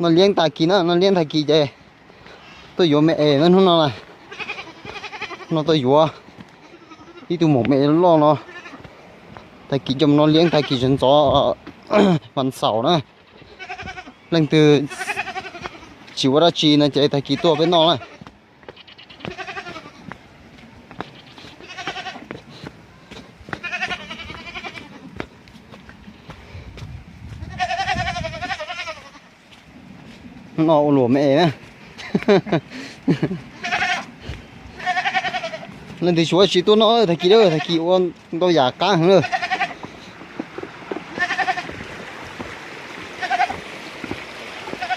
Noj liab tag kis na, noj liab tag kis ces tuaj yuav me es na hnub no na. No tuaj yuav ib tug maum me es loj no. Tag kis coj mus noj liab tag kis sawv ntxov vas xaum na. Leej twg tsis ua dab tsi no ces tag kis tuaj peb noj na. Noj ua luam me es na. Leej twg tsis ua tsis tuaj noj tag kis, tag kis ua ntau yam qab heev na.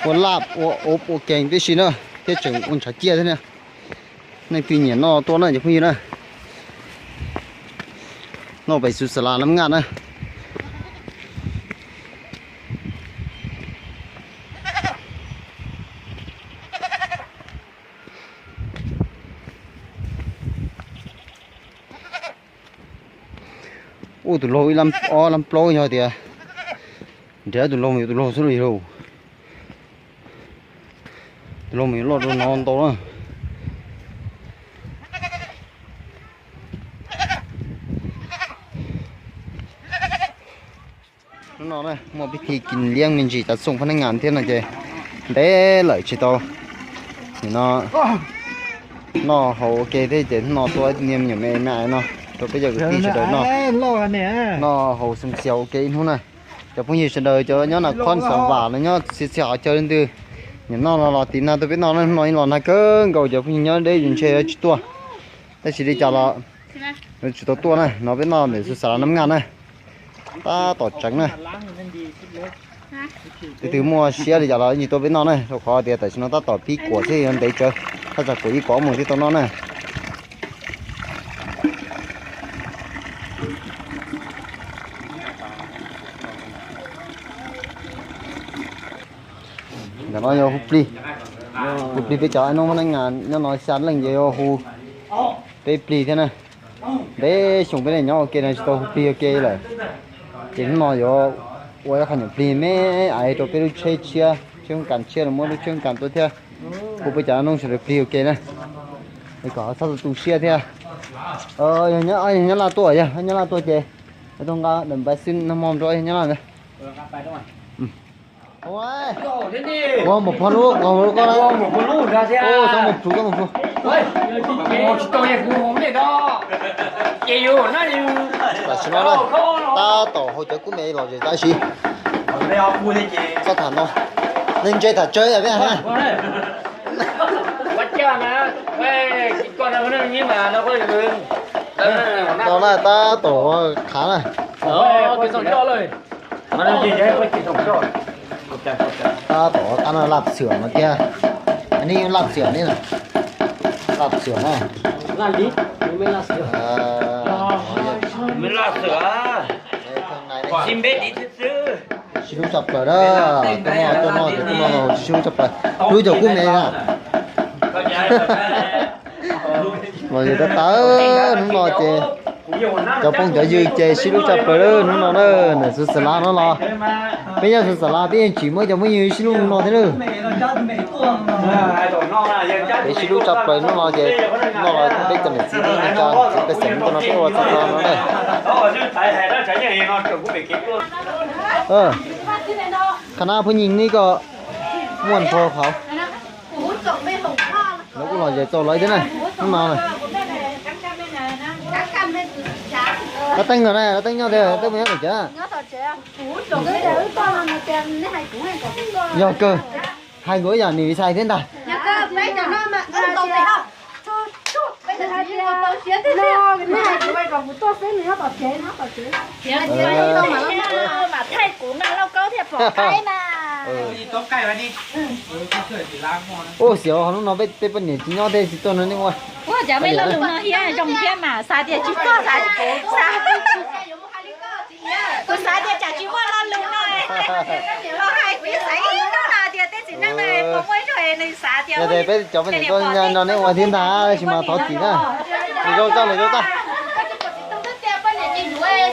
Ua laj ua ub ua keeg tib si na, thiab tseem ua ntshav ciaj thiab na. Leej twg nyiam noj tuaj na cov phooj ywg na. Noj pem xus xas las nam ngaj na. Ua tus laug ib lab ob lab plaub yog tias nrhiav tus laug mas yuav tus laug xwb los yog. Tus laug mas yuav loj rau no ntau na. Hnub no muaj pib thi kis liab me ntsis tav xoom phab neej ngas thiab no ces ntev lawm tsis tau nim no noj haus ua ke thiab ces hnub no tua ib tug niag me nyuam me me no rau peb cov kwv tij sawv daws noj, noj haus xyoo xias ua ke ib hnub na. Cov phooj ywg sawv daws cov nyob Nas Khoos Xas Vam los nyob txhia txhia qhov chaw leej twg nyiam noj no los tiv nag tuaj peb noj na, hnub no los nag kawg nkaus cov phooj ywg nyob deb yus ntshe tsis tuaj. Tab sis li cas los tsis tau tuaj na, no peb noj ntawm xus xas las nam ngaj na. Tab tom tseev na. Leej twg muaj siab li cas los yeej tuaj peb noj na, rau qhov tias tam sim no tab tom pib kuam thiab yuav ntev tsawv, thaj tsam kuam ib kuam mus thiaj tau noj na. Ntawm no yog hu plig, hu plig peb cov noob neej nyob no xya leej ces yuav hu peb plig thiab na. Ntev xyoo peb nyob ua ke no tsis tau hu plig ua ke lawm, ces hnub no yuav ua ib qho nyuam plig me aiv rau peb lub tsheb tshiab, tsheb hoob kas tshiab los muab lub tsheb hoob kas tuaj thiab. Hu peb cov noob sawv daws plig ua ke na, es kom txhob tu siab thiab. Yog nyob Laj tuaj, yog nyob Laj tuaj ces tuaj nqa dawm npais xwb no hmo rau yog nyob Laj ntawd. Ua npaum pog lub, npaum pog lub koj na. Ua txhob mus plhus, txhob mus plhus. Tam sim no na, tab tom haus cov kub me los zem tab sis txhob tham no, neeg ntse tham tsawg yam peb hais na. No na tab tom khav na. Tab tom qab no laj xwm no thiab. Nej laj xwm ne, laj xwm na. Sib hlub tshaj plaws na, tuaj noj tuaj noj ces tuaj noj sib hlub tshaj plaws, hlub cov kub me na. Los yog tab tawv hnub no ces cov phooj cov ywg ces sib hlub tshaj plaws hnub no na, ntawm xus xas las no los. Peb nyob xus xas las peb yeej tsis muaj cov phooj ywg sib hlub no thiab na. Peb sib hlub tshaj plaws hnub no ces noj los peb cov niam txiv peb txiv pej xeem tuaj no peb ua txog txog no na. Qhov na phooj ywg ne koj muaj npog qhov lawv kuj los zes tau lawv thiab na, hnub no na. Lawv teej no na, lawv teej nyob tiag, teej puas nyob tom tsev? Yog kawg, hais nkaus ib yam nws xais thiab ntag. Ua xyov hnub no peb poj niam tsis nyob thiab tsis tuaj no nej ua. Ua cas mej lo lus no thiab zoo thiab mas xav tias tsis tuaj xav, kuv xav tias tsam tsis muaj lo lus no, los hais kuv yeej xav ib hnub no tias tej txiv neej no puas muaj ib zaug nws xav tias. Yog tias peb cov poj niam tuaj no nej ua thiab ntag, tab sis mas thov txim na. Nws zoo txoj nws zoo txoj.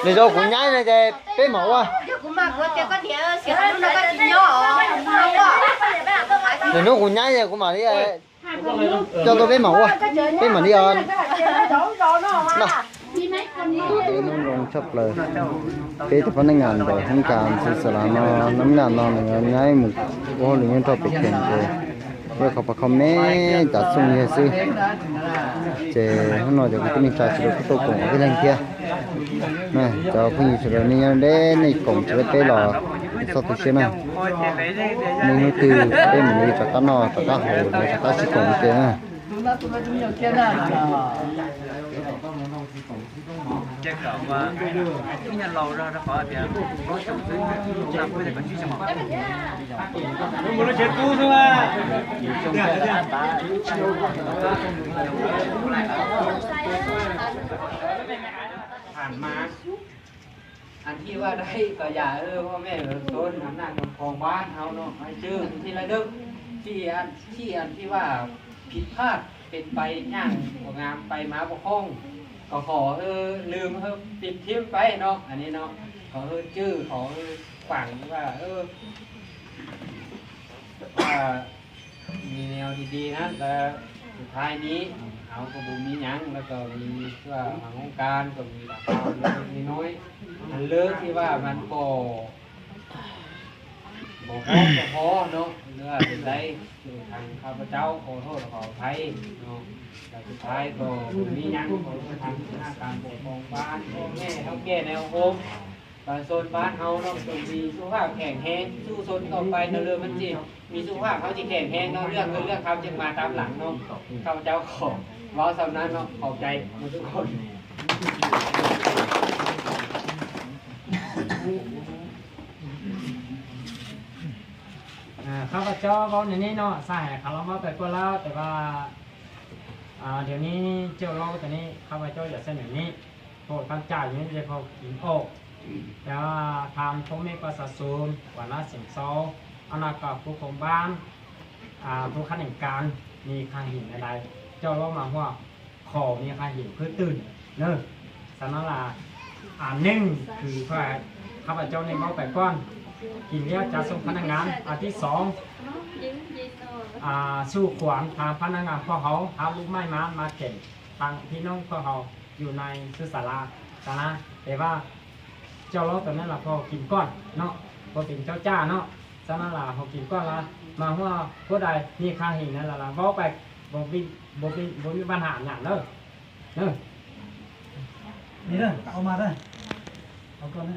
Nws zoo kuv nyaib no ces peb mam ua. Yog kuv mas kuv tias koj niam, hnub no koj tsis nyob os. Lwm hnub kuv nyab kuv mam li coj tuaj peb mam ua, peb mam li os. Hnub zoo tshaj plaws, peb cov pab neej ngas ntawm hoob kas ntxhw xa las no, nab naj no nws nyab mus ua hauj lwm nyob rau pem kheem ces yog qhov pab kho me cas xoo yawg xwb. Ces hnub no cov kwv tij neej tsa sawv daws kuj tuaj koom ib leeg thiab. Cov phooj ywg sawv daws nej nyob deb nej koom tsis deb peb los txhob tu siab na. Nej hnub twg peb mus li rov qab noj rov qab haus rov qab sib koom ua ke na.ผ่านมา อันที่ว่าได้ก็อย่าเออพ่อแม่ประชาชนอำนาจปกครองบ้านเฮาเนาะให้ชื่อเป็นที่ระลึก ที่อันที่อันที่ว่าผิดพลาดเป็นไปอย่างบ่งามไปมาบ่คล่อง ก็ขอเออลืมเออปิดทิ้งไปเนาะ อันนี้เนาะ ขอเออจื้อขอเออฝังว่าเออ ว่ามีแนวดีๆนะแล้วสุดท้ายนี้เขาก็บ่มีหยังแล้วก็มีว่าทางองค์การก็มีราคาเล็กๆน้อยๆอันเลิกที่ว่ามันก็บ่พอก็พอเนาะหรือว่าเป็นไรคือทางข้าพเจ้าขอโทษขออภัยเนาะแต่สุดท้ายก็บ่มีหยังขอโทษทางคณะการปกครองบ้านพ่อแม่เฒ่าแก่ในสังคม ประชาชนบ้านเฮาเนาะจงมีสุขภาพแข็งแรงสู้ชนต่อไปเนาะเรื่องมันสิมีสุขภาพเขาจะแข็งแรงเนาะเรื่องเงินเรื่องคำจะมาตามหลังเนาะข้าพเจ้าขอเว้าสำนั้นเนาะขอบใจหมดทุกคน ข้าพเจ้าเว้าในนี้เนาะสหายคารวะไปกว่าแล้วแต่ว่า เดี๋ยวนี้เจ้าเล่าตัวนี้ข้าพเจ้าอยากเสนอนี้ โปรดการจ่ายเงินเฉพาะกินออก แต่ว่าทางพ่อแม่ประชาชนหัวหน้าสิงโต อาณาจักรผู้ครองบ้าน ผู้ข้าราชการ มีค่าหินอะไร เจ้าเล่ามาว่า ขอมีค่าหินเพื่อตื่น เนอะ ฉะนั้นล่ะ อันหนึ่งคือข้าพเจ้าในเบ้าไปก่อน กินเลี้ยงจัดส่งพนักงาน อันที่สอง อ่า สู่ขวัญทางพนักงานพวกเขา หาลูกใหม่มา มาแข่งทางพี่น้องพวกเขา อยู่ในสุสารา ฉะนั้น แต่ว่า เจ้าเล่าตอนนั้นล่ะพอกินก่อนเนาะ พอเป็นเจ้าจ้าเนาะ ฉะนั้นล่ะพอกินก่อนละ มาว่าผู้ใดมีค่าหินนั่นล่ะล่ะเว้าไป บ่มี บ่มี บ่มีปัญหาหยังเด้อ เด้อ นี่เด้อ เอามาเด้อ เอาก่อนนะ